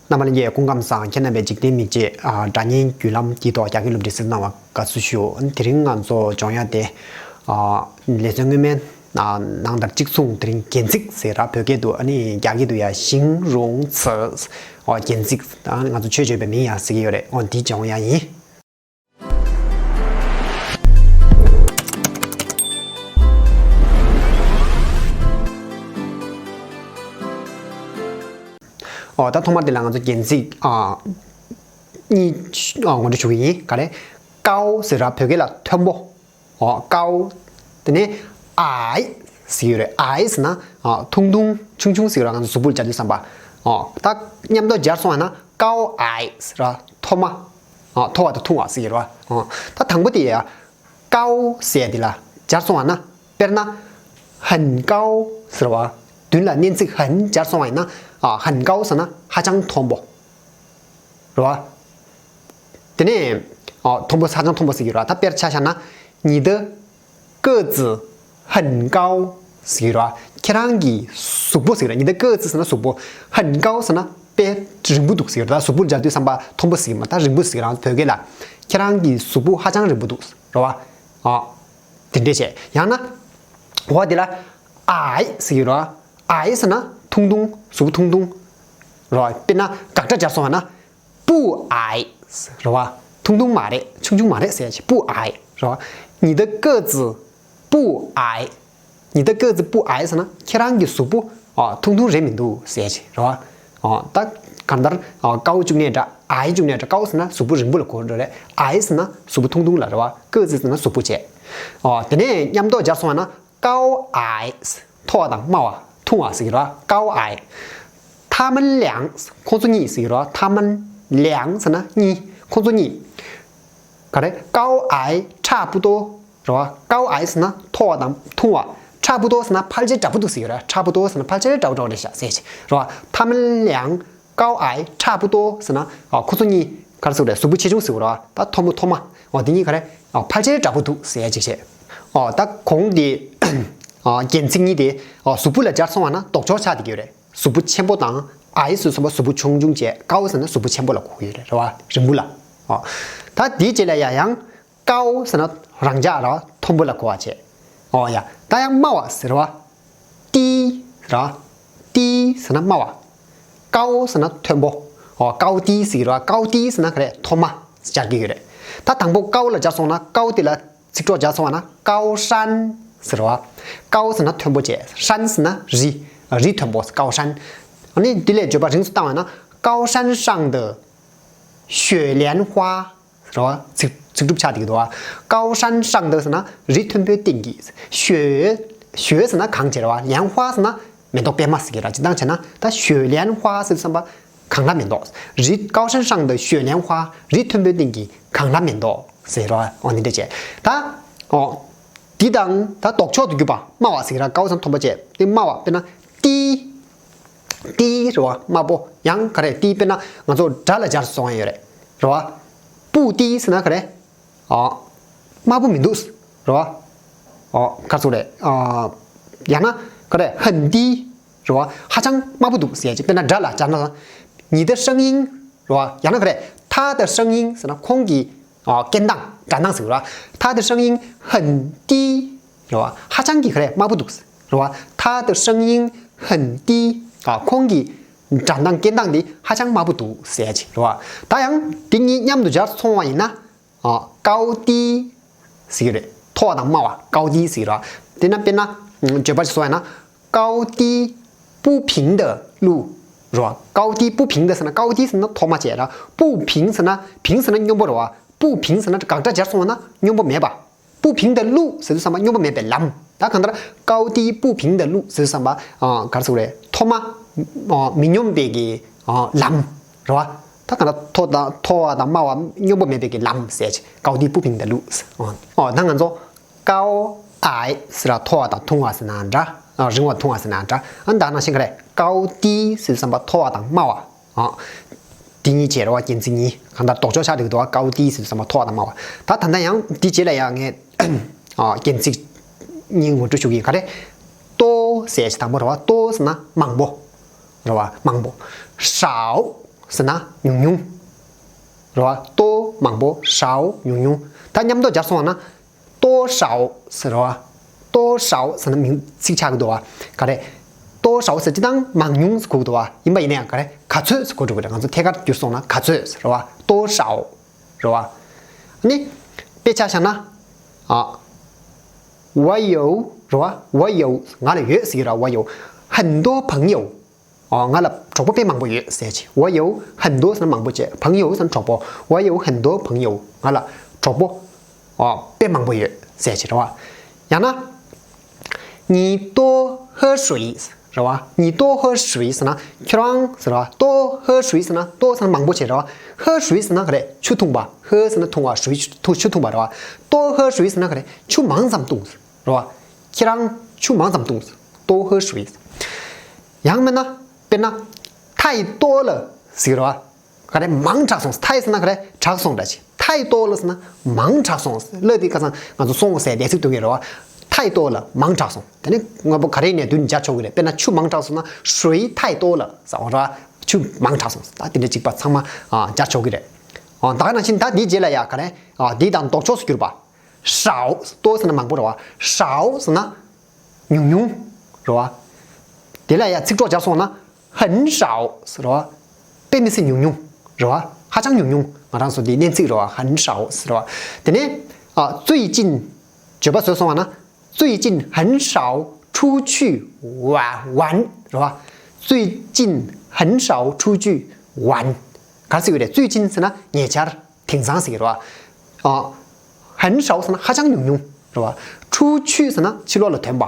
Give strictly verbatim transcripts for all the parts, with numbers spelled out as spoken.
རྣམ་པ་ལྷན་རྒྱས་སྐུ་ཁམས་བཟང་། ཁྱེད་རྣམ་པས་འཇིག་རྟེན་མིག་འབྱེད་ཨ་སྒྲ་སྙན་བརྒྱུད་ལམ་དེའི་ཐོག་རྒྱ་སྐད་སློབ་ཁྲིད་གཟིགས་གནང་བར་དགའ་བསུ་ཞུ། དེ་རིང་ང་ཚོ་སྦྱོང་ཡ་དེ་ཨ་ལེ་ཚན་སྔོན་མའི་ཨ་ནང་ལྟར་གཅིག་མཚུངས། དེ་རིང་རྒྱན་ཚིག་ཟེར་ར། བོད་སྐད་དུ་ཨ་ནི་རྒྱ་སྐད་དུ་ཡ་ཞིང་རུང་ཚི་ཨོ་རྒྱན་ཚིག་ཨ་ང་ཚོ་ཆོས་བརྗོད་པའི་མིང་ཡ་ཟེར་གྱི་ཡོད་རེད། ཨོ་འདི་སྦྱོང་ཡ་ཡིན། ཨོ་ད་ཐོག་མར་དེ་ལ་ང་ཚོ་རྒྱན་ཚིག་ཨ་གཉིས་ཨ་ངོ་སྤྲོད་ཞུ་གི་ཡིན། ག་རེ། ཀའོ་ཟེར་ར་བོད་སྐད་ལ་མཐོན་པོ། ཨོ་ཀའོ། དེ་ནས་ཨའི་ཟེར་གྱི་ཡོད་རེད། ཨའི་ཟེར་ན་ཨ་ཐུང་ཐུང་ཆུང་ཆུང་ཟེར་གྱི་རེད། ང་ཚོ་གཟུགས་པོ་ལ་སྦྱར་དུས་ཙམ་པ། ཨོ་ད་མཉམ་དུ་སྦྱར་སོང་བ་ན་ཀའོ་ཨའི་ཟེར་ར་མཐོ་དམའ། ཨོ་མཐོ་བ་དང་ཐུང་བ་ཟེར་གྱི་རེད་བ། ཨོ་ད་དང་པོ་དེ་ཡ། ཀའོ་ཟེར་དེ་ལ་སྦྱར་སོང་བ་ན། དཔེར་ན། ཧན་ཀའོ་ཟེར་བ། མདུན་ལ་སྙན་ཚིག་ཧན་སྦྱར་སོང་བ་ཡིན་ན། ཨ་ཧན་ཀའོ་ཟེར་ན་ཧ་ཅང་མཐོན་པོ། རེད་བ། དེ་ནས་ཨ་མཐོན་པོ་ཧ་ཅང་མཐོན་པོ་ཟེར་གྱི་རེད་བ། ད་དཔེར་ཆ་བཞག་ན། 你的个子很高 ཟེར་གྱི་རེད་བ། ཁྱེད་རང་གི་གཟུགས་པོ་ཟེར་གྱི་རེད། 你的个子 ཟེར་ན་གཟུགས་པོ། 很高 ཟེར་ན་དཔེ་རིང་པོ་འདུག་ཟེར་གྱི་རེད། ད་གཟུགས་པོ་ལ་སྦྱར་དུས་ཙམ་པ་མཐོན་པོ་ཟེར་གྱི་མ་ད་རིང་པོ་ཟེར་གྱི་རང་བོད་སྐད་ལ། ཁྱེད་རང་གི་གཟུགས་པོ་ཧ་ཅང་རིང་པོ་འདུག་རེད་བ། ཨ། དེ་འདྲས་བྱས། ཡང་ན། འོ་དེ་ལ། ཨའི་ཟེར་གྱི་རེད་བ། ཨའི་ཟེར་ན་ཐུང་ཐུང་། གཟུགས་པོ་ཐུང་ཐུང་། རེད་བ། དཔེར་ན་དགག་སྒྲ་སྦྱར་སོང་བ་ན། 不矮 རེད་བ། ཐུང་ཐུང་མ་རེད། ཆུང་ཆུང་མ་རེད་ཟེར་ཡ་ཅིག 不矮 རེད་བ། 你的个子不矮 你的个子不矮 ཟེར་ན་ཁྱེད་རང་གི་གཟུགས་པོ་ཨ་ཐུང་ཐུང་རེད་མི་འདུག་ཟེར་ཡ་ཅིག་རེད་བ། ཨ་ད་གང་ལྟར་ཨ་ཀའོ་བཅུག་ནའི་འདྲ། ཨའི་བཅུག་ནའི་འདྲ། ཀའོ་ཟེར་ན་གཟུགས་པོ་རིང་པོ་ལ་གོ་འགྲོ་རེད། ཨའི་ཟེར་ན་གཟུགས་པོ་ཐུང་ཐུང་ལ་རེད་བ། 个子 ཟེར་ན་གཟུགས་པོ་བྱས། ཨ་དེ་ནས་མཉམ་དུ་སྦྱར་སོང་བ་ན། 高矮 མཐོ་བ་དང་དམའ་བ། ཐུང་བ་ཟེར་གྱི་རེད་བ། 高矮 他们俩 ཁོང་ཚོ་གཉིས་ཟེར་གྱི་རེད་བ། 他们俩 ཟེར་ན་གཉིས། ཁོང་ཚོ་གཉིས། ག་རེ། 高矮差不多 རེད་བ། 高矮 ཟེར་ན་མཐོ་བ་དང་ཐུང་བ། 差不多 ཟེར་ན་ཕལ་ཆེར་འདྲ་པོ་འདུག་ཟེར་གྱི་རེད། 差不多 ཟེར་ན་ཕལ་ཆེར་འདྲ་པོ་འདྲ་པོ་རེད་ཤག་ཟེར་གྱི་རེད་བ། 他们俩 高矮差不多 ཟེར་ན་ཨ་ཁོ་ཚོ་གཉིས་ག་རེ་ཟེར་དགོས་རེད། གཟུགས་པོ་ཆེ་ཆུང་ཟེར་དགོས་རེད་བ། ད་མཐོ་མོ་མཐོ་དམའ་འོ་དེ་གཉིས་ག་རེ་ཨ་ཕལ་ཆེར་འདྲ་པོ་འདུག་ཟེར་ཡ་ཅིག་བྱས། ཨོ་ད་གོང་དེ་ཨ་རྒྱན་ཚིག་གཉིས་དེ་ཨ་གཟུགས་པོ་ལ་སྦྱར་སོང་བ་ན་ལྡོག་ཕྱོགས་ཆགས་བསྡད་ཀྱི་ཡོད་རེད། གཟུགས་པོ་ཆེན་པོ་དང་ཨའི་ཟེར་སོང་བ་གཟུགས་པོ་ཆུང་ཆུང་བྱས། ཀའོ་ཟེར་ན་གཟུགས་པོ་ཆེན་པོ་ལ་གོ་གི་ཡོད་རེད། རེད་བ། རིང་པོ་ལ། ཨོ་ད་དེའི་རྗེས་ལ་ཡ་ཡང་། 高 ཟེར་ན་རང་འཇགས་ར་མཐོན་པོ་ལ་གོ་བ་བྱས། ཨོ་ཡ། ད་ཡང་དམའ་བ་ཟེར་བ། 低 ཟེར་བ། 低 ཟེར་ན་དམའ་བ། 高 ཟེར་ན་མཐོན་པོ། ཨོ་高低 ཟེར་གྱི་རེད་བ། 高低 ཟེར་ན་ག་རེ། མཐོ་དམའ་སྦྱར་གྱི་ཡོད་རེད། ད་དང་པོ་ཀའོ་ལ་སྦྱར་སོང་ན། ཀའོ་དེ་ལ་ཚིག་གྲོགས་སྦྱར་སོང་བ་ན། 高山 ཟེར་བ། ཀའོ་ཟེར་ན་མཐོན་པོ་བྱས། 山 ཟེར་ན་རི། རི་མཐོན་པོ། 高山། ཨ་ནི་དེ་ལས་བརྗོད་པ་རིང་སུ་བཏང་བ་ན། 高山上的雪莲花 རེད་བ། ཚིག་ཚིག་གྲུབ་ཆགས་བསྡད་ཀྱི་འདུག་བ། 高山上的 ཟེར་ན་རི་མཐོན་པོའི་སྟེང་གི། 雪 雪 ཟེར་ན་གངས་བྱས་རེད་བ། 莲花 ཟེར་ན་མེ་ཏོག་པད་མ་ཟེར་གྱི་རེད། སྤྱིར་བཏང་བྱས་ན་ད་雪莲花 ཟེར་བསམ་པ་གངས་ལྷ་མེ་ཏོག་རི། 高山上的雪莲花 རི་མཐོན་པོའི་སྟེང་གི་གངས་ལྷ་མེ་ཏོག་ཟེར་རེད་བ། འོ་འདི་འདྲ་བྱས། ད་འོ་འདི་དང་ད་ལྡོག་ཕྱོགས་སུ་གྱུར་པ་དམའ་བ་ཟེར་གྱི་རེད། 高 ཟེར་ན་མཐོན་པོ་བྱས། དེ་དམའ་བ་དཔེར་ན། 低 低 རེད་བ། དམའ་པོ། ཡང་ག་རེ། 低 དཔེར་ན་ང་ཚོ་སྒྲ་ལ་སྦྱར་སོང་ཡ་ཡོད་རེད། རེད་བ། 不低 ཟེར་ན་ག་རེ། ཨ། དམའ་པོ་མི་འདུག་རེད་བ། ཨ། ག་ཚོད་རེད། ཨ། ཡང་ན་ག་རེ། 很低 རེད་བ། ཧ་ཅང་དམའ་པོ་འདུག་ཟེར་ཡ་ཅིག་དཔེར་ན་སྒྲ་ལ་སྦྱར་ན། 你的声音 རེད་བ། ཡང་ན་ག་རེ། 他的声音 ཟེར་ན་ཁོང་གི་ཨ། སྐད་གདངས། སྒྲ་གདངས་ཟེར་བ། 他的声音很低 རེད་བ། ཧ་ཅང་གི་ག་རེ། དམའ་པོ་འདུག་རེད་བ། 他的声音很低 ཨ། ཁོང་གི་སྒྲ་གདངས། སྐད་གདངས་འདི་ཧ་ཅང་དམའ་པོ་འདུག་ཟེར་ཡ་ཅིག་རེད་བ། ད་ཡང་འདི་གཉིས་མཉམ་དུ་སྦྱར་སོང་བ་ཡིན་ན། ཨ། 高低 ཟེར་གྱི་རེད། མཐོ་བ་དང་དམའ་བ། 高低 ཟེར་གྱི་རེད་བ། དེ་ན་དཔེར་ན་བརྗོད་པ་ཅིག་བཟོ་བ་ཡིན་ན། 高低不平的路 རེད་བ། 高低不平的 ཟེར་ན། 高低 ཟེར་ན་མཐོ་དམའ་བྱས་ར། 不平 ཟེར་ན། 平 ཟེར་ན་སྙོམས་པོ་རེད་བ། 不平 ཟེར་ན་དགག་སྒྲ་སྦྱར་སོང་བ་ན་སྙོམས་པོ་མེད་པ། 不平的路 ཟེར་དུས་ཙམ་པ་སྙོམས་པོ་མེད་པའི་ལམ། ད་གང་ལྟར་ཀའོ་ཏི་པུ་ཕིང་ད་ལུ་ཟེར་དུས་ཙམ་པ། ཨ། ག་རེ་ཟེར་དགོས་རེད། མཐོ་དམའ། ཨ། མི་སྙོམས་པའི་གི། ཨ། ལམ། རེད་བ། ད་གང་ལྟར་མཐོ་དང་མཐོ་བ་དང་དམའ་བ་སྙོམས་པོ་མེད་པའི་གི་ལམ་ཟེར་ཅིག་ཀའོ་ཏི་པུ་ཕིང་ད་ལུ། ཨ། ཨ། ད་ང་ཚོ་ཀའོ་ཨའི་ཟེར་ར་མཐོ་བ་དང་ཐུང་བ་ཟེར་ན་འདྲ། ཨ། རིང་བ་ཐུང་བ་ཟེར་ན་འདྲ། ཨ། ད་ནང་བཞིན་ག་རེ། ཀའོ་ཏི་ཟེར་དུས་ཙམ་པ་མཐོ་བ་དང་དམའ་བ། ཨ། དེ་གཉིས་བྱས་རེད་བ། རྒྱན་ཚིག་གཉིས། གང་ལྟར་ལྡོག་ཕྱོགས་ཆགས་འགྲོ་གི་འདུག་བ། ཀའོ་ཏི་ཟེར་དུས་ཙམ་པ་མཐོ་བ་དང་དམའ་བ། ད་ད་ལྟ་ཡང་འདི་རྗེས་ལ་ཡང་ངས། ཨ། རྒྱན་ཚིག་གཉིས་ངོ་སྤྲོད་ཞུ་གི་ཡིན། ག་རེ། ཏོ་ཟེར་ཞིག་དང་པོ་རེད་བ། ཏོ་ཟེར་ན་མང་པོ། རེད་བ། མང་པོ། ཧྲའོ། ཟེར་ན་ཉུང་ཉུང་། རེད་བ། ཏོ་མང་པོ། ཞའོ་ཉུང་ཉུང་། ད་མཉམ་དུ་སྦྱར་སོང་བ་ན། ཏོ་ཞའོ་ཟེར་རེད་བ། ཏོ་ཞའོ་ཟེར་ན་མིང་ཚིག་ཆགས་ཀྱི་འདུག་བ། ག་རེ། ཏོ་ཞའོ་ཟེར་སྤྱིར་བཏང་མང་ཉུང་ཟེར་གོ་གི་འདུག་བ། ཡིན་པ་ཡིན་ན་ཡང་ག་རེ། ག་ཚོད་ཟེར་གོ་འགྲོ་གི་རེད། ང་ཚོ་ཐད་ཀར་བསྒྱུར་སོང་ན་ག་ཚོད་ཟེར་རེད་བ། ཏོ་ཞའོ། རེད་བ། ཨ་ནི། དཔེ་ཆ་བཞག་ན། ཨ། 我有། རེད་བ། 我有། ང་ལ་ཡོད་ཟེར་གྱི་རེད། 我有很多朋友། ཨོ། ང་ལ་གྲོགས་པོ་དཔེ་མང་པོ་ཡོད་ཟེར་གྱི། 我有很多ཟེར་ན་མང་པོ་བྱས། 朋友ཟེར་ན་གྲོགས་པོ། 我有很多朋友། ང་ལ་གྲོགས་པོ། ཨོ། དཔེ་མང་པོ་ཡོད་ཟེར་གྱི་རེད་བ། ཡང་ན། 你多喝水། རེད་བ། 你多喝水ཟེར་ན་ཁྱོད་རང་ཟེར་བ། 多喝水ཟེར་ན་多ཟེར་ན་མང་པོ་བྱས་རེད་བ། 喝水ཟེར་ན་ག་རེ། ཆུ་འཐུང་བ། 喝ཟེར་ན་འཐུང་བ། 水ཆུ་ཆུ་འཐུང་བ་རེད་བ། 多喝水ཟེར་ན་ག་རེ། ཆུ་མང་ཙམ་འཐུང་། རེད་བ། ཁྱེད་རང་ཆུ་མང་ཙམ་འཐུང་། 多喝水། ཡང་མིན་ན། དཔེར་ན། 太多了ཟེར་བ། ག་རེ། མང་དྲགས་སོང་། 太ཟེར་ན་ག་རེ། དྲགས་སོང་འདྲ་ཅིག 太多了ཟེར་ན་མང་དྲགས་སོང་། ལ་དེ་ཁ་སང་ང་ཚོ་སོང་ཟེར་བསྡད་ཚིག་འདོན་གྱི་རེད་བ། 太多了མང་དྲགས་སོང་། དེ་ནི་དངོས་པོ་ག་རེ་ནས་མདུན་སྦྱར་ཆོག་གི་རེད། དཔེར་ན་ཆུ་མང་དྲགས་སོང་ན 水太多了ཟེར་བ་རེད་བ། ཆུ་མང་དྲགས་སོང་། ད་དེ་འདྲ་གཅིག་པ་ཚང་མ་ཨ་སྦྱར་ཆོག་གི་རེད། ཨ་ད་ག་ནང་བཞིན་ད་འདིའི་རྗེས་ལ་ཡ་ག་རེ། ཨ་འདི་དང་ལྡོག་ཕྱོགས་སུ་གྱུར་པ། 少། 多ཟེར་ན་མང་པོ་རེད་བ། 少ཟེར་ན་ཉུང་ཉུང་རེད་བ། དེ་ལ་ཡ་ཚིག་གྲོགས་སྦྱར་སོང་ན། 很少ཟེར་བ། དཔེ་མི་སྲིད་ཉུང་ཉུང་རེད་བ། ཧ་ཅང་ཉུང་ཉུང་། ང་རང་ཚོ་འདི་སྙན་ཚིག་རེད་བ། 很少ཟེར་བ། དེ་ནས་ཨ། 最近། བརྗོད་པ་བཟོས་སོང་བ་ན། 最近很少出去玩玩རེད་བ། 最近很少出去玩ག་རེ་ཟེར་གྱི་རེད། 最近ཟེར་ན་ཉེ་ཆར། དེང་སང་ཟེར་གྱི་རེད་བ། ཨ། 很少ཟེར་ན་ཧ་ཅང་ཉུང་ཉུང་རེད་བ། 出去ཟེར་ན་ཕྱི་ལོགས་ལ་ཐོན་པ།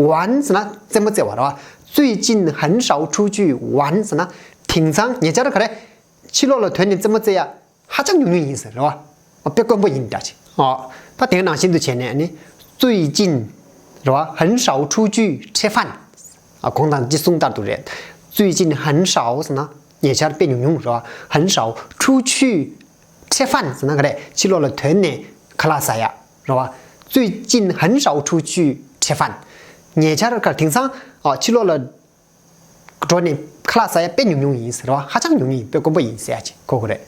玩ཟེར་ན་རྩེད་མོ་རྩེ་བ་རེད་བ། 最近很少出去玩ཟེར་ན་དེང་སང་ཉེ་ཆར་ག་རེ། ཕྱི་ལོགས་ལ་ཐོན་ནས་རྩེད་མོ་རྩེ་ཡ་ཧ་ཅང་ཉུང་ཉུང་ཡིན་ཟེར་རེད་བ། ཨ། དཔེ་དཀོན་པོ་ཡིན་འདྲ་ཅིག་ཨ། ད་དེ་ནང་བཞིན་དུ་བྱས་ནས་ནི། 最近རེད་བ། 很少出去吃饭ཨ། གོང་དང་ཅི་གསུང་ལྟར་དུ་རེད། 最近很少ཟེར་ན་ཉེ་ཆར་དཔེ་ཉུང་ཉུང་རེད་བ། 很少出去吃饭ཟེར་ན་ག་རེ། ཕྱི་ལོགས་ལ་ཐོན་ནས་ཁ་ལག་ཟ་ཡ་རེད་བ། 最近很少出去吃饭ཉེ་ཆར་ག་དེང་སང་ཨ། ཕྱི་ལོགས་ལ་འགྲོ་ནས་ཁ་ལག་ཟ་ཡ་དཔེ་ཉུང་ཉུང་ཡིན་ཟེར་བ། ཧ་ཅང་ཉུང་ཉུང་ཡིན། དཔེ་དཀོན་པོ་ཡིན་ཟེར་ཡ་ཅིག་གོ་དགོས་རེད།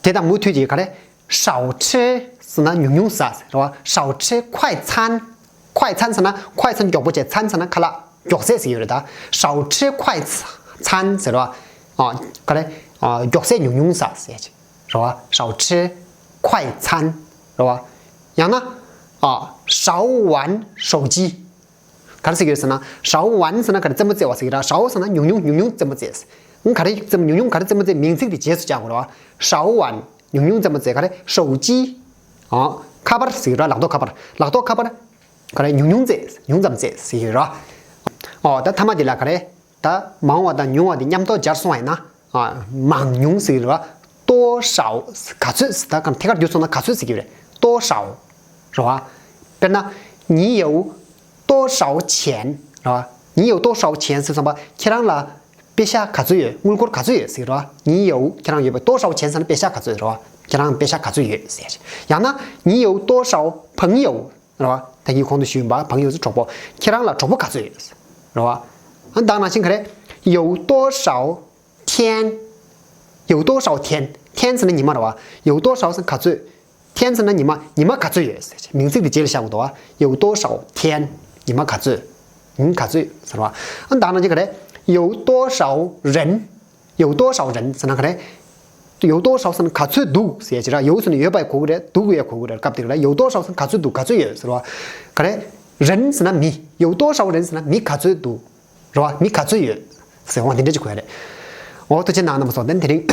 དེ་དང་མུ་མཐུད་ཀྱི་ག་རེ། 少吃ཟེར་ན་ཉུང་ཉུང་ཟ་ཟེར་བ། 少吃快餐། 快餐ཟེར་ན། 快餐མགྱོགས་པོ་བྱས། 餐ཟེར་ན་ཁ་ལག་མགྱོགས་ཟས་ཟེར་ཡོད་རེད་ད། 少吃快餐ཟེར་བ། ཨ། ག་རེ། ཨ། མགྱོགས་ཟས་ཉུང་ཉུང་ཟ་ཟེར་ཡ་ཅིག་རེད་བ། 少吃快餐རེད་བ། ཡང་ན། ཨ། 少玩手机ག་རེ་ཟེར་གྱི་ཡོད་ཟེར་ན། 少玩ཟེར་ན་ག་རེ། རྩེད་མོ་རྩེ་བ་ཟེར་གྱི་རེད། 少ཟེར་ན་ཉུང་ཉུང་། ཉུང་ཉུང་རྩེད་མོ་རྩེ། ཨང་། ག་རེ་རྩེད་མོ། ཉུང་ཉུང་ག་རེ་རྩེད་མོ་རྩེ། མིང་ཚིག་དེ་རྗེས་སུ་བཅར་དགོས་རེད་བ། 少玩ཉུང་ཉུང་རྩེད་མོ་རྩེ། ག་རེ། 手机ཨང་། ཁ་པར་ཟེར་གྱི་རེད། ལག་ཐོག་ཁ་པར། ལག་ཐོག་ཁ་པར། ག་རེ། ཉུང་ཉུང་རྩེ། ཉུང་ཙམ་རྩེ་ཟེར་གྱི་ཡོད་རེད་བ། ཨོ། ད་མཐའ་མ་དེ་ལ་ག་རེ། ད་མང་བ་དང་ཉུང་བ་དེ་མཉམ་དུ་སྦྱར་སོང་བ་ཡིན་ན། ཨ། མང་ཉུང་ཟེར་གྱི་རེད་བ། 多少ག་ཚོད་ཟེར། ད་གང་ཐད་ཀར་བསྒྱུར་སོང་ན་ག་ཚོད་ཟེར་གྱི་རེད། 多少རེད་བ། དཔེར་ན། 你有多少钱རེད་བ། 你有多少钱ཟེར་ཙམ་པ། ཁྱེད་རང་ལ་པེ་ཤ་ག་ཚོད་ཡོད། དངུལ་སྒོར་ག་ཚོད་ཡོད་ཟེར་གྱི་རེད་བ། 你有ཁྱེད་རང་ཡོད་པ། 多少钱ཟེར་ན་པེ་ཤ་ག་ཚོད་རེད་བ། ཁྱེད་རང་པེ་ཤ་ག་ཚོད་ཡོད་ཟེར། ཡང་ན། 你有多少朋友རེད་བ། ད་གིན་གོང་དུ་ཞུས་ཡིན་པ། 朋友ཟེར་གྲོགས་པོ། ཁྱེད་རང་ལ་གྲོགས་པོ་ག་ཚོད་ཡོད་ཟེར། རེད་བ། ཨ། ད་ནང་བཞིན་ག་རེ། 有多少 天། 有多少天། 天ཟེར་ན་ཉི་མ་རེད་བ། 有多少ཟེར་ན་ག་ཚོད། 天ཟེར་ན་ཉི་མ། ཉི་མ་ག་ཚོད་ཡོད་ཟེར། མིང་ཚིག་དེ་རྗེས་ལ་བཞག་དགོས་འདུག་བ། 有多少天། ཉི་མ་ག་ཚོད། ཉིན་ག་ཚོད་ཟེར་བ། ཨ། ད་ནང་བཞིན་ག་རེ། 有多少人། 有多少人ཟེར་ན་ག་རེ། 有多少ཟེར་ན་ག་ཚོད་འདུག་ཟེར་ཡ་ཅིག་ར། 有ཟེར་ན་ཡོད་པ་གོ་གི་རེད། འདུག་ཡ་གོ་གི་རེད། སྐབས་དེ་ག་རེ། 有多少ཟེར་ན་ག་ཚོད་འདུག་ག་ཚོད་ཡོད་ཟེར་བ། ག་རེ། 人ཟེར་ན་མི། 有多少人ཟེར་ན་མི་ག་ཚོད་འདུག་རེད་བ། མི་ག་ཚོད་ཡོད་ཟེར་བ་འདི་འདྲ་ཅིག་གོ་ཡ་རེད། འོ། ཐུགས་རྗེ་གནང་རྣམ་པ་ཚོ། དེ་ནི་དེ་རིང་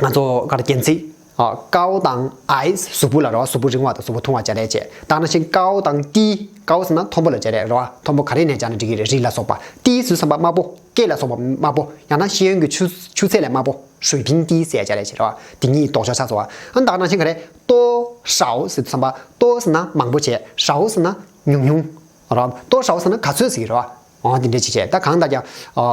ང་ཚོ་ག་རེ། 简词། ཨ། 高དང་矮གཟུགས་པོ་ལ་རེད་བ། གཟུགས་པོ་རིང་བ་དང་གཟུགས་པོ་ཐུང་བ་སྦྱར་ཡ་བྱས། ད་ནང་བཞིན་高དང་低། 高ཟེར་ན་མཐོན་པོ་ལ་སྦྱར་ཡ་རེད་བ། མཐོན་པོ་ག་རེ་ནས་སྦྱར་ན་འགྲིག་གི་རེད། རི་ལ་སོགས་པ། 低ཟེར་དུས་ཙམ་པ་དམའ་པོ། སྐེད་ལ་སོགས་པ་དམའ་པོ། ཡང་ན་ཤེས་ཡོན་གྱི་ཆུ་ཆུ་ཚད་ལས་དམའ་པོ། 水平低ཟེར་ཡ་སྦྱར་ཡ་བྱས་རེད་བ། དེ་གཉིས་ལྡོག་ཕྱོགས་ཆགས་སོང་བ། ཨ། ད་ནང་བཞིན་ག་རེ། 多少ཟེར་དུས་ཙམ་པ། 多ཟེར་ན་མང་པོ་བྱས། 少ཟེར་ན་ཉུང་ཉུང་རེད་བ། 多少ཟེར་ན་ག་ཚོད་ཟེར་གྱི་རེད་བ། འོ། དེ་འདྲ་ཅིག་བྱས། ད་གང་ལྟར་ཀྱང་། ཨ།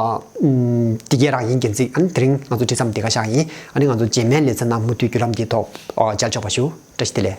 ཨམ། འདི་ག་རང་ཡིན། 简词། ཨ་ནི་དེ་རིང་ང་ཚོ་འབྲི་མཚམས་འདི་ག་བཞག་ཡིན། ཨ་ནི་ང་ཚོ་རྗེས་མའི་ལེ་ཚན་ནང་མུ་མཐུད་བརྒྱུད་ལམ་འདིའི་ཐོག་ཨོ། མཇལ་ཆོག་པ་ཞུ། བཀྲ་ཤིས་བདེ་ལེགས།